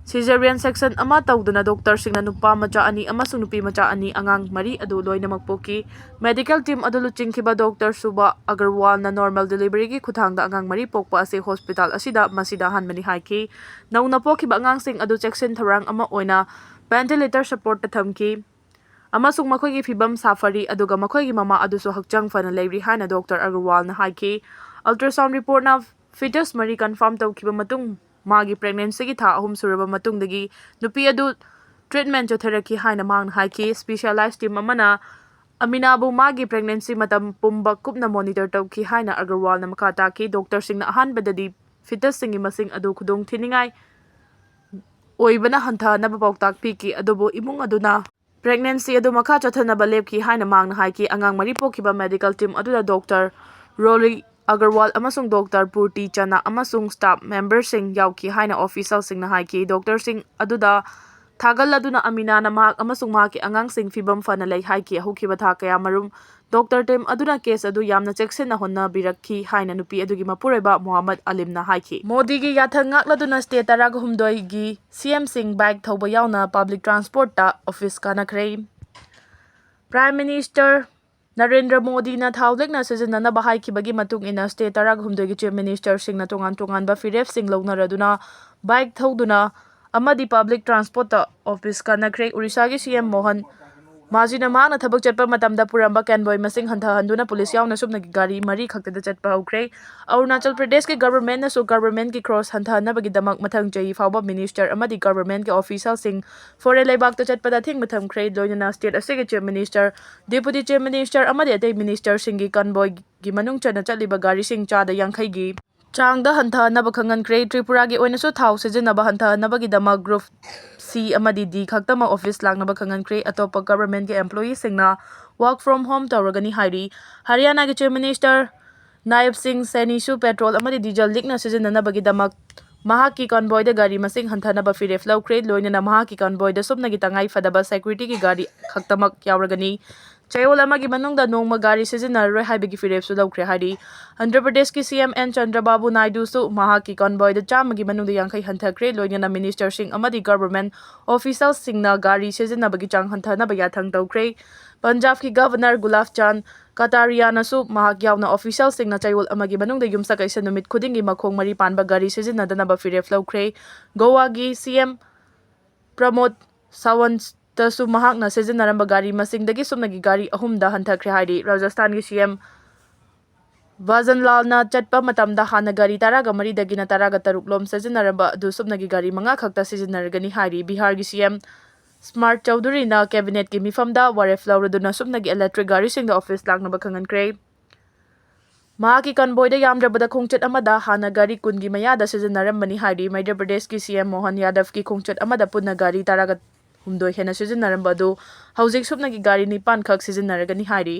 ꯁꯤꯖꯦꯔꯤꯌꯟ ꯁꯦꯛꯁꯟ ꯑꯃ ꯇꯧꯗꯨꯅ ꯗꯣꯛꯇꯔꯁꯤꯡꯅ ꯅꯨꯄꯥ ꯃꯆꯥ ꯑꯅꯤ ꯑꯃꯁꯨꯡ ꯅꯨꯄꯤ ꯃꯆꯥ ꯑꯅꯤ, ꯑꯉꯥꯡ ꯃꯔꯤ ꯑꯗꯨ ꯂꯣꯏꯅꯃꯛ ꯄꯣꯛꯈꯤ꯫ ꯃꯦꯗꯤꯀꯦꯜ ꯇꯤꯝ ꯑꯗꯨ ꯂꯨꯆꯤꯡꯈꯤꯕ ꯗꯣꯛꯇꯔ ꯁꯨꯕ ꯑꯒꯔꯋꯥꯜꯅ ꯅꯣꯔꯃꯦꯜ ꯗꯦꯂꯤꯚꯔꯤꯒꯤ ꯈꯨꯠꯊꯥꯡꯗ ꯑꯉꯥꯡ ꯃꯔꯤ ꯄꯣꯛꯄ ꯑꯁꯤ ꯍꯣꯁꯄꯤꯇꯥꯜ ꯑꯁꯤꯗ ꯃꯁꯤꯗ ꯑꯍꯥꯟꯕꯅꯤ ꯍꯥꯏꯈꯤ꯫ ꯅꯧꯅ ꯄꯣꯛꯈꯤꯕ ꯑꯉꯥꯡꯁꯤꯡ ꯑꯗꯨ ꯆꯦꯛꯁꯤꯟ ꯊꯧꯔꯥꯡ ꯑꯃ ꯑꯣꯏꯅ ꯚꯦꯟꯇꯤꯂꯦꯇꯔ ꯁꯄꯣꯔꯠꯇ ꯊꯝꯈꯤ ꯑꯃꯁꯨꯡ ꯃꯈꯣꯏꯒꯤ ꯐꯤꯕꯝ ꯁꯥꯐꯔꯤ, ꯑꯗꯨꯒ ꯃꯈꯣꯏꯒꯤ ꯃꯃꯥ ꯑꯗꯨꯁꯨ ꯍꯛꯆꯥꯡ ꯐꯅ ꯂꯩꯔꯤ ꯍꯥꯏꯅ ꯗꯣꯛꯇꯔ ꯑꯒꯔꯋꯥꯜꯅ ꯍꯥꯏꯈꯤ꯫ ꯑꯜꯇ꯭ꯔꯥꯁꯥꯎꯟ ꯔꯤꯄꯣꯔꯠꯅ ꯐꯤꯇꯁ ꯃꯔꯤ ꯀꯟꯐꯥꯔꯝ ꯇꯧꯈꯤꯕ ꯃꯇꯨꯡ, ꯃꯥꯒꯤ ꯄ꯭ꯔꯦꯒꯅꯦꯟꯁꯤꯒꯤ ꯊꯥ ꯑꯍꯨꯝ ꯁꯨꯔꯕ ꯃꯇꯨꯡꯗꯒꯤ ꯅꯨꯄꯤ ꯑꯗꯨ ꯇ꯭ꯔꯤꯠꯃꯦꯟ ꯆꯠꯊꯔꯛꯈꯤ ꯍꯥꯏꯅ ꯃꯍꯥꯛꯅ ꯍꯥꯏꯈꯤ꯫ ꯁ꯭ꯄꯦꯁꯤꯌꯦꯂꯥꯏꯖ ꯇꯤꯝ ꯑꯃꯅ ꯑꯃꯤꯅꯥꯕꯨ ꯃꯥꯒꯤ ꯄ꯭ꯔꯦꯒꯅꯦꯟꯁꯤ ꯃꯇꯝ ꯄꯨꯝꯕ ꯀꯨꯞꯅ ꯃꯣꯅꯤꯇꯔ ꯇꯧꯈꯤ ꯍꯥꯏꯅ ꯑꯒꯔꯋꯥꯜꯅ ꯃꯈꯥ ꯇꯥꯈꯤ꯫ ꯗꯣꯛꯇꯔꯁꯤꯡꯅ ꯑꯍꯥꯟꯕꯗꯗꯤ ꯐꯤꯇꯁꯁꯤꯡꯒꯤ ꯃꯁꯤꯡ ꯑꯗꯨ ꯈꯨꯗꯣꯡꯊꯤꯅꯤꯡꯉꯥꯏ ꯑꯣꯏꯕꯅ ꯍꯟꯊꯍꯟꯅꯕ ꯄꯥꯎꯇꯥꯛ ꯄꯤꯈꯤ, ꯑꯗꯨꯕꯨ ꯏꯃꯨꯡ ꯑꯗꯨꯅ ꯄ꯭ꯔꯦꯒꯅꯦꯟꯁꯤ ꯑꯗꯨ ꯃꯈꯥ ꯆꯠꯊꯅꯕ ꯂꯦꯞꯈꯤ ꯍꯥꯏꯅ ꯃꯍꯥꯛꯅ ꯍꯥꯏꯈꯤ꯫ ꯑꯉꯥꯡ ꯃꯔꯤ ꯄꯣꯛꯈꯤꯕ ꯃꯦꯗꯤꯀꯦꯜ ꯇꯤꯝ ꯑꯗꯨꯗ ꯗꯣꯛꯇꯔ ꯔꯣꯂꯤ ꯑꯒꯔꯋꯥꯜ ꯑꯃꯁꯨꯡ ꯗꯣꯛꯇꯔ ꯄꯨꯔꯇꯤ ꯆꯅꯥ ꯑꯃꯁꯨꯡ ꯁ꯭ꯇꯥꯐ ꯃꯦꯝꯕꯔꯁꯤꯡ ꯌꯥꯎꯈꯤ ꯍꯥꯏꯅ ꯑꯣꯐꯤꯁꯤꯌꯦꯜꯁꯤꯡꯅ ꯍꯥꯏꯈꯤ꯫ ꯗꯣꯛꯇꯔꯁꯤꯡ ꯑꯗꯨꯗ ꯊꯥꯒꯠꯂꯗꯨꯅ ꯑꯃꯤꯅꯥꯅ ꯃꯍꯥꯛ ꯑꯃꯁꯨꯡ ꯃꯍꯥꯛꯀꯤ ꯑꯉꯥꯡꯁꯤꯡ ꯐꯤꯕꯝ ꯐꯅ ꯂꯩ ꯍꯥꯏꯈꯤ꯫ ꯍꯧꯈꯤꯕ ꯊꯥ ꯀꯌꯥꯃꯔꯨꯝ ꯗꯣꯛꯇꯔ ꯇꯤꯝ ꯑꯗꯨꯅ ꯀꯦꯁ ꯑꯗꯨ ꯌꯥꯝꯅ ꯆꯦꯛꯁꯤꯟꯅ ꯍꯣꯠꯅꯕꯤꯔꯛꯈꯤ ꯍꯥꯏꯅ ꯅꯨꯄꯤ ꯑꯗꯨꯒꯤ ꯃꯄꯨꯔꯣꯏꯕ ꯃꯣꯍꯥꯃꯗ ꯑꯂꯤꯝꯅ ꯍꯥꯏꯈꯤ꯫ ꯃꯣꯗꯤꯒꯤ ꯌꯥꯊꯪ ꯉꯥꯛꯂꯗꯨꯅ ꯁ꯭ꯇꯦꯠ ꯇꯔꯥꯒ ꯍꯨꯝꯗꯣꯏꯒꯤ ꯁꯤ ꯑꯦꯝꯁꯤꯡ ꯕꯥꯏꯛ ꯊꯧꯕ ꯌꯥꯎꯅ ꯄꯕ꯭ꯂꯤꯛ ꯇ꯭ꯔꯥꯟꯁꯄꯣꯔꯠꯇ ꯑꯣꯐꯤꯁ ꯀꯥꯅꯈ꯭ꯔꯦ꯫ ꯄ꯭ꯔꯥꯏꯝ ꯃꯤꯅꯤꯁꯇꯔ ꯅꯔꯦꯟꯗ꯭ꯔ ꯃꯣꯗꯤꯅ ꯊꯥꯎ ꯂꯤꯛꯅ ꯁꯤꯖꯤꯟꯅꯅꯕ ꯍꯥꯏꯈꯤꯕꯒꯤ ꯃꯇꯨꯡ ꯏꯟꯅ, ꯁ꯭ꯇꯦꯠ ꯇꯔꯥꯒ ꯍꯨꯝꯗꯣꯏꯒꯤ ꯆꯤꯐ ꯃꯤꯅꯤꯁꯇꯔꯁꯤꯡꯅ ꯇꯣꯉꯥꯟ ꯇꯣꯉꯥꯟꯕ ꯐꯤꯔꯦꯞꯁꯤꯡ ꯂꯧꯅꯔꯗꯨꯅ ꯕꯥꯏꯛ ꯊꯧꯗꯨꯅ ꯑꯃꯗꯤ ꯄꯕ꯭ꯂꯤꯛ ꯇ꯭ꯔꯥꯟꯁꯄꯣꯔꯠꯇ ꯑꯣꯐꯤꯁ ꯀꯥꯅꯈ꯭ꯔꯦ꯫ ꯎꯔꯤꯁꯥꯒꯤ ꯁꯤ ꯑꯦꯝ ꯃꯣꯍꯟ ꯃꯥꯖꯤꯅ ꯃꯍꯥꯛꯅ ꯊꯕꯛ ꯆꯠꯄ ꯃꯇꯝꯗ ꯄꯨꯔꯝꯕ ꯀꯦꯟꯕꯣꯏ ꯃꯁꯤꯡ ꯍꯟꯊꯍꯟꯗꯨꯅ ꯄꯨꯂꯤꯁ ꯌꯥꯎꯅ ꯁꯨꯞꯅꯒꯤ ꯒꯥꯔꯤ ꯃꯔꯤ ꯈꯛꯇꯗ ꯆꯠꯄ ꯍꯧꯈ꯭ꯔꯦ꯫ ꯑꯔꯨꯅꯥꯆꯜ ꯄ꯭ꯔꯗꯦꯁꯀꯤ ꯒꯚꯔꯟꯃꯦꯟꯠꯅꯁꯨ ꯒꯚꯔꯟꯃꯦꯟꯠꯀꯤ ꯈ꯭ꯔꯣꯁ ꯍꯟꯊꯍꯟꯅꯕꯒꯤꯗꯃꯛ ꯃꯊꯪ ꯆꯍꯤ ꯐꯥꯎꯕ ꯃꯤꯅꯤꯁꯇꯔ ꯑꯃꯗꯤ ꯒꯚꯔꯟꯃꯦꯟꯠꯀꯤ ꯑꯣꯐꯤꯁꯤꯌꯦꯜꯁꯤꯡ ꯐꯣꯔꯦꯟ ꯂꯩꯕꯥꯛꯇ ꯆꯠꯄꯗ ꯑꯊꯤꯡꯕ ꯊꯝꯈ꯭ꯔꯦ꯫ ꯂꯣꯏꯅꯅ ꯁ꯭ꯇꯦꯠ ꯑꯁꯤꯒꯤ ꯆꯤꯐ ꯃꯤꯅꯤꯁꯇꯔ, ꯗꯦꯄꯨꯇꯤ ꯆꯤꯐ ꯃꯤꯅꯤꯁꯇꯔ ꯑꯃꯗꯤ ꯑꯇꯩ ꯃꯤꯅꯤꯁꯇꯔꯁꯤꯡꯒꯤ ꯀꯟꯕꯣꯏꯒꯤ ꯃꯅꯨꯡ ꯆꯟꯅ ꯆꯠꯂꯤꯕ ꯒꯥꯔꯤꯁꯤꯡ ꯆꯥꯗ ꯌꯥꯡꯈꯩꯒꯤ ꯆꯥꯡꯗ ꯍꯟꯊꯍꯟꯅꯕ ꯈꯪꯍꯟꯈ꯭ꯔꯦ꯫ ꯇ꯭ꯔꯤꯄꯨꯔꯥꯒꯤ ꯑꯣꯏꯅꯁꯨ ꯊꯥꯎ ꯁꯤꯖꯤꯟꯅꯕ ꯍꯟꯊꯍꯟꯅꯕꯒꯤꯗꯃꯛ ꯒ꯭ꯔꯨꯞ ꯁꯤ ꯑꯃꯗꯤ ꯗꯤ ꯈꯛꯇꯃꯛ ꯑꯣꯐꯤꯁ ꯂꯥꯛꯅꯕ ꯈꯪꯍꯟꯈ꯭ꯔꯦ꯫ ꯑꯇꯣꯞꯄ ꯒꯚꯔꯟꯃꯦꯟꯠꯀꯤ ꯑꯦꯝꯄ꯭ꯂꯣꯌꯤꯁꯤꯡꯅ ꯋꯥꯔꯛ ꯐ꯭ꯔꯣꯝ ꯍꯣꯝ ꯇꯧꯔꯒꯅꯤ ꯍꯥꯏꯔꯤ꯫ ꯍꯔꯤꯌꯥꯅꯥꯒꯤ ꯆꯤꯐ ꯃꯤꯅꯤꯁꯇꯔ ꯅꯥꯌꯕ ꯁꯤꯡ ꯁꯦꯅꯤꯁꯨ ꯄꯦꯇ꯭ꯔꯣꯜ ꯑꯃꯗꯤ ꯗꯤꯖꯜ ꯂꯤꯛꯅ ꯁꯤꯖꯤꯟꯅꯅꯕꯒꯤꯗꯃꯛ ꯃꯍꯥꯛꯀꯤ ꯀꯟꯕꯣꯏꯗ ꯒꯥꯔꯤ ꯃꯁꯤꯡ ꯍꯟꯊꯅꯕ ꯐꯤꯔꯦꯞ ꯂꯧꯈ꯭ꯔꯦ꯫ ꯂꯣꯏꯅꯅ ꯃꯍꯥꯛꯀꯤ ꯀꯟꯕꯣꯏꯗ ꯁꯨꯞꯅꯒꯤ ꯇꯉꯥꯏ ꯐꯗꯕ ꯁꯦꯀ꯭ꯌꯨꯔꯤꯇꯤꯒꯤ ꯒꯥꯔꯤ ꯈꯛꯇꯃꯛ ꯌꯥꯎꯔꯒꯅꯤ꯫ ꯆꯌꯣꯜ ꯑꯃꯒꯤ ꯃꯅꯨꯡꯗ ꯅꯣꯡꯃ ꯒꯥꯔꯤ ꯁꯤꯖꯤꯟꯅꯔꯔꯣꯏ ꯍꯥꯏꯕꯒꯤ ꯐꯤꯔꯦꯞꯁꯨ ꯂꯧꯈ꯭ꯔꯦ ꯍꯥꯏꯔꯤ꯫ ꯑꯟꯙ꯭ꯔ ꯄ꯭ꯔꯗꯦꯁꯀꯤ ꯁꯤ ꯑꯦꯝ ꯑꯦꯟ ꯆꯟꯗ꯭ꯔꯕꯥꯕꯨ ꯅꯥꯏꯗꯨꯁꯨ ꯃꯍꯥꯛꯀꯤ ꯀꯟꯕꯣꯏꯗ ꯆꯥꯝꯃꯒꯤ ꯃꯅꯨꯡꯗ ꯌꯥꯡꯈꯩ ꯍꯟꯊꯈ꯭ꯔꯦ꯫ ꯂꯣꯏꯅꯅ ꯃꯤꯅꯤꯁꯇꯔꯁꯤꯡ ꯑꯃꯗꯤ ꯒꯚꯔꯟꯃꯦꯟꯠ ꯑꯣꯐꯤꯁꯤꯌꯦꯜꯁꯤꯡꯅ ꯒꯥꯔꯤ ꯁꯤꯖꯤꯟꯅꯕꯒꯤ ꯆꯥꯡ ꯍꯟꯊꯅꯕ ꯌꯥꯊꯪ ꯇꯧꯈ꯭ꯔꯦ꯫ ꯄꯟꯖꯥꯕꯀꯤ ꯒꯚꯔꯅꯔ ꯒꯨꯂꯥꯕ ꯆꯥꯟꯗ ꯀꯇꯥꯔꯤꯌꯥꯅꯁꯨ ꯃꯍꯥꯛ ꯌꯥꯎꯅ ꯑꯣꯐꯤꯁꯤꯌꯦꯜꯁꯤꯡꯅ ꯆꯌꯣꯜ ꯑꯃꯒꯤ ꯃꯅꯨꯡꯗ ꯌꯨꯝꯁꯀꯩꯁ ꯅꯨꯃꯤꯠ ꯈꯨꯗꯤꯡꯒꯤ ꯃꯈꯣꯡ ꯃꯔꯤ ꯄꯥꯟꯕ ꯒꯥꯔꯤ ꯁꯤꯖꯤꯟꯅꯗꯅꯕ ꯐꯤꯔꯦꯞ ꯂꯧꯈ꯭ꯔꯦ꯫ ꯒꯣꯋꯥꯒꯤ ꯁꯤ ꯑꯦꯝ ꯄ꯭ꯔꯃꯣꯗ ꯁꯥꯋꯟꯇꯁꯨ ꯃꯍꯥꯛꯅ ꯁꯤꯖꯤꯟꯅꯔꯝꯕ ꯒꯥꯔꯤ ꯃꯁꯤꯡꯗꯒꯤ ꯁꯨꯞꯅꯒꯤ ꯒꯥꯔꯤ ꯑꯍꯨꯝꯗ ꯍꯟꯊꯈ꯭ꯔꯦ ꯍꯥꯏꯔꯤ꯫ ꯔꯥꯖꯁꯊꯥꯟꯒꯤ ꯁꯤ ꯑꯦꯝ ꯚꯖꯟꯂꯥꯜꯅ ꯆꯠꯄ ꯃꯇꯝꯗ ꯍꯥꯟꯅ ꯒꯥꯔꯤ ꯇꯔꯥꯒ ꯃꯔꯤꯗꯒꯤꯅ ꯇꯔꯥꯒ ꯇꯔꯨꯛ ꯂꯣꯝ ꯁꯤꯖꯤꯟꯅꯔꯝꯕ ꯑꯗꯨ ꯁꯨꯞꯅꯒꯤ ꯒꯥꯔꯤ ꯃꯉꯥ ꯈꯛꯇ ꯁꯤꯖꯤꯟꯅꯔꯒꯅꯤ ꯍꯥꯏꯔꯤ꯫ ꯕꯤꯍꯥꯔꯒꯤ ꯁꯤ ꯑꯦꯝ ꯁ꯭ꯃꯥꯔꯠ ꯆꯧꯙꯨꯔꯤꯅ ꯀꯦꯕꯤꯅꯦꯠꯀꯤ ꯃꯤꯐꯝꯗ ꯋꯥꯔꯦꯞ ꯂꯧꯔꯗꯨꯅ ꯁꯨꯞꯅꯒꯤ ꯏꯂꯦꯛꯇ꯭ꯔꯤꯛ ꯒꯥꯔꯤꯁꯤꯡꯗ ꯑꯣꯐꯤꯁ ꯂꯥꯛꯅꯕ ꯈꯪꯍꯟꯈ꯭ꯔꯦ꯫ ꯃꯍꯥꯛꯀꯤ ꯀꯟꯕꯣꯏꯗ ꯌꯥꯝꯗ꯭ꯔꯕꯗ ꯈꯣꯡꯆꯠ ꯑꯃꯗ ꯍꯥꯟꯅ ꯒꯥꯔꯤ ꯀꯨꯟꯒꯤ ꯃꯌꯥꯗ ꯁꯤꯖꯤꯟꯅꯔꯝꯕꯅꯤ ꯍꯥꯏꯔꯤ꯫ ꯃꯩꯙ꯭ꯔ ꯄ꯭ꯔꯗꯦꯁꯀꯤ ꯁꯤ ꯑꯦꯝ ꯃꯣꯍꯟ ꯌꯥꯗꯕꯀꯤ ꯈꯣꯡꯆꯠ ꯑꯃꯗ ꯄꯨꯟꯅ ꯒꯥꯔꯤ ꯇꯔꯥꯒ ꯍꯨꯝꯗꯣꯏ ꯍꯦꯟꯅ ꯁꯤꯖꯤꯟꯅꯔꯝꯕ ꯑꯗꯨ ꯍꯧꯖꯤꯛ ꯁꯨꯞꯅꯒꯤ ꯒꯥꯔꯤ ꯅꯤꯄꯥꯟ ꯈꯛ ꯁꯤꯖꯤꯟꯅꯔꯒꯅꯤ ꯍꯥꯏꯔꯤ꯫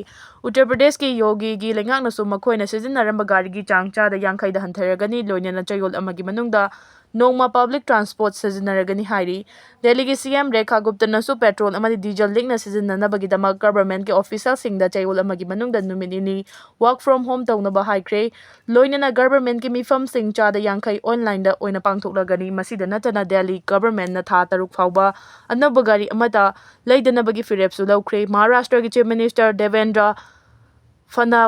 ꯎꯠꯇꯔ ꯄ꯭ꯔꯗꯦꯁꯀꯤ ꯌꯣꯒꯤꯒꯤ ꯂꯩꯉꯥꯛꯅꯁꯨ ꯃꯈꯣꯏꯅ ꯁꯤꯖꯤꯟꯅꯔꯝꯕ ꯒꯥꯔꯤꯒꯤ ꯆꯥꯡ ꯆꯥꯗ ꯌꯥꯡꯈꯩꯗ ꯍꯟꯊꯔꯒꯅꯤ, ꯂꯣꯏꯅꯅ ꯆꯌꯣꯜ ꯑꯃꯒꯤ ꯃꯅꯨꯡꯗ ꯅꯣꯡꯃ ꯄꯕ꯭ꯂꯤꯛ ꯇ꯭ꯔꯥꯟꯁꯄꯣꯔꯠ ꯁꯤꯖꯤꯟꯅꯔꯒꯅꯤ ꯍꯥꯏꯔꯤ꯫ ꯗꯦꯜꯂꯤꯒꯤ ꯁꯤ ꯑꯦꯝ ꯔꯦꯈꯥ ꯒꯨꯞꯇꯅꯁꯨ ꯄꯦꯇ꯭ꯔꯣꯜ ꯑꯃꯗꯤ ꯗꯤꯖꯜ ꯂꯤꯛꯅ ꯁꯤꯖꯤꯟꯅꯅꯕꯒꯤꯗꯃꯛ ꯒꯚꯔꯟꯃꯦꯟꯠꯀꯤ ꯑꯣꯐꯤꯁꯤꯌꯦꯜꯁꯤꯡꯗ ꯆꯌꯣꯜ ꯑꯃꯒꯤ ꯃꯅꯨꯡꯗ ꯅꯨꯃꯤꯠ ꯅꯤꯅꯤ work from home ꯇꯧꯅꯕ ꯍꯥꯏꯈ꯭ꯔꯦ꯫ ꯂꯣꯏꯅꯅ ꯒꯚꯔꯟꯃꯦꯟꯠꯀꯤ ꯃꯤꯐꯝꯁꯤꯡ ꯆꯥꯗ ꯌꯥꯡꯈꯩ ꯑꯣꯟꯂꯥꯏꯟꯗ ꯑꯣꯏꯅ ꯄꯥꯡꯊꯣꯛꯂꯒꯅꯤ꯫ ꯃꯁꯤꯗ ꯅꯠꯇꯅ ꯗꯦꯜꯂꯤ ꯒꯚꯔꯟꯃꯦꯟꯠꯅ ꯊꯥ ꯇꯔꯨꯛ ꯐꯥꯎꯕ ꯑꯅꯧꯕ ꯒꯥꯔꯤ ꯑꯃꯠꯇ ꯂꯩꯗꯅꯕꯒꯤ ꯐꯤꯔꯦꯞꯁꯨ ꯂꯧꯈ꯭ꯔꯦ꯫ ꯃꯍꯥꯔꯥꯁꯇ꯭ꯔꯒꯤ ꯆꯤꯐ ꯃꯤꯅꯤꯁꯇꯔ ꯗꯦꯕꯦꯟꯗ꯭ꯔ ꯐꯅꯥ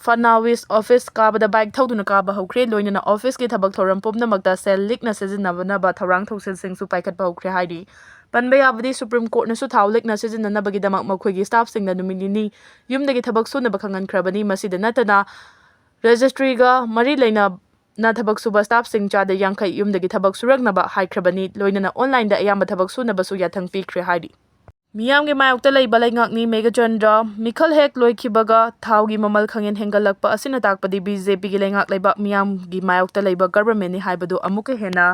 ꯐꯅꯥꯋꯤꯁ ꯑꯣꯐꯤꯁ ꯀꯥꯕꯗ ꯕꯥꯏꯛ ꯊꯧꯗꯨꯅ ꯀꯥꯕ ꯍꯧꯈ꯭ꯔꯦ꯫ ꯂꯣꯏꯅꯅ ꯑꯣꯐꯤꯁꯀꯤ ꯊꯕꯛ ꯊꯧꯔꯝ ꯄꯨꯝꯅꯃꯛꯇ ꯁꯦꯜ ꯂꯤꯛꯅ ꯁꯤꯖꯤꯟꯅꯅꯕ ꯊꯧꯔꯥꯡ ꯊꯧꯁꯤꯜꯁꯤꯡꯁꯨ ꯄꯥꯏꯈꯠꯄ ꯍꯧꯈ꯭ꯔꯦ ꯍꯥꯏꯔꯤ꯫ ꯄꯟꯕ ꯌꯥꯕꯗꯤ, ꯁꯨꯄ꯭ꯔꯤꯝ ꯀꯣꯔꯠꯅꯁꯨ ꯊꯥꯎ ꯂꯤꯛꯅ ꯁꯤꯖꯤꯟꯅꯅꯕꯒꯤꯗꯃꯛ ꯃꯈꯣꯏꯒꯤ ꯁ꯭ꯇꯥꯐꯁꯤꯡꯗ ꯅꯨꯃꯤꯠ ꯅꯤꯅꯤ ꯌꯨꯝꯗꯒꯤ ꯊꯕꯛ ꯁꯨꯅꯕ ꯈꯪꯍꯟꯈ꯭ꯔꯕꯅꯤ꯫ ꯃꯁꯤꯗ ꯅꯠꯇꯅ, ꯔꯦꯖꯤꯁꯇ꯭ꯔꯤꯒ ꯃꯔꯤ ꯂꯩꯅꯅ ꯊꯕꯛ ꯁꯨꯕ ꯁ꯭ꯇꯥꯐꯁꯤꯡ ꯆꯥꯗ ꯌꯥꯡꯈꯩ ꯌꯨꯝꯗꯒꯤ ꯊꯕꯛ ꯁꯨꯔꯛꯅꯕ ꯍꯥꯏꯈ꯭ꯔꯕꯅꯤ꯫ ꯂꯣꯏꯅꯅ ꯑꯣꯟꯂꯥꯏꯟꯗ ꯑꯌꯥꯝꯕ ꯊꯕꯛ ꯁꯨꯅꯕꯁꯨ ꯌꯥꯊꯪ ꯄꯤꯈ꯭ꯔꯦ ꯍꯥꯏꯔꯤ꯫ ꯃꯤꯌꯥꯝꯒꯤ ꯃꯥꯌꯣꯛꯇ ꯂꯩꯕ ꯂꯩꯉꯥꯛꯅꯤ ꯃꯦꯘꯆꯟꯗ꯭ꯔ꯫ ꯃꯤꯈꯜ ꯍꯦꯛ ꯂꯣꯏꯈꯤꯕꯒ ꯊꯥꯎꯒꯤ ꯃꯃꯜ ꯈꯪꯍꯦꯟ ꯍꯦꯟꯒꯠꯂꯛꯄ ꯑꯁꯤꯅ ꯇꯥꯛꯄꯗꯤ ꯕꯤ ꯖꯦ ꯄꯤꯒꯤ ꯂꯩꯉꯥꯛ ꯂꯩꯕꯥꯛ ꯃꯤꯌꯥꯝꯒꯤ ꯃꯥꯌꯣꯛꯇ ꯂꯩꯕ ꯒꯚꯔꯟꯃꯦꯟꯠꯅꯤ ꯍꯥꯏꯕꯗꯨ ꯑꯃꯨꯛꯀ ꯍꯦꯟꯅ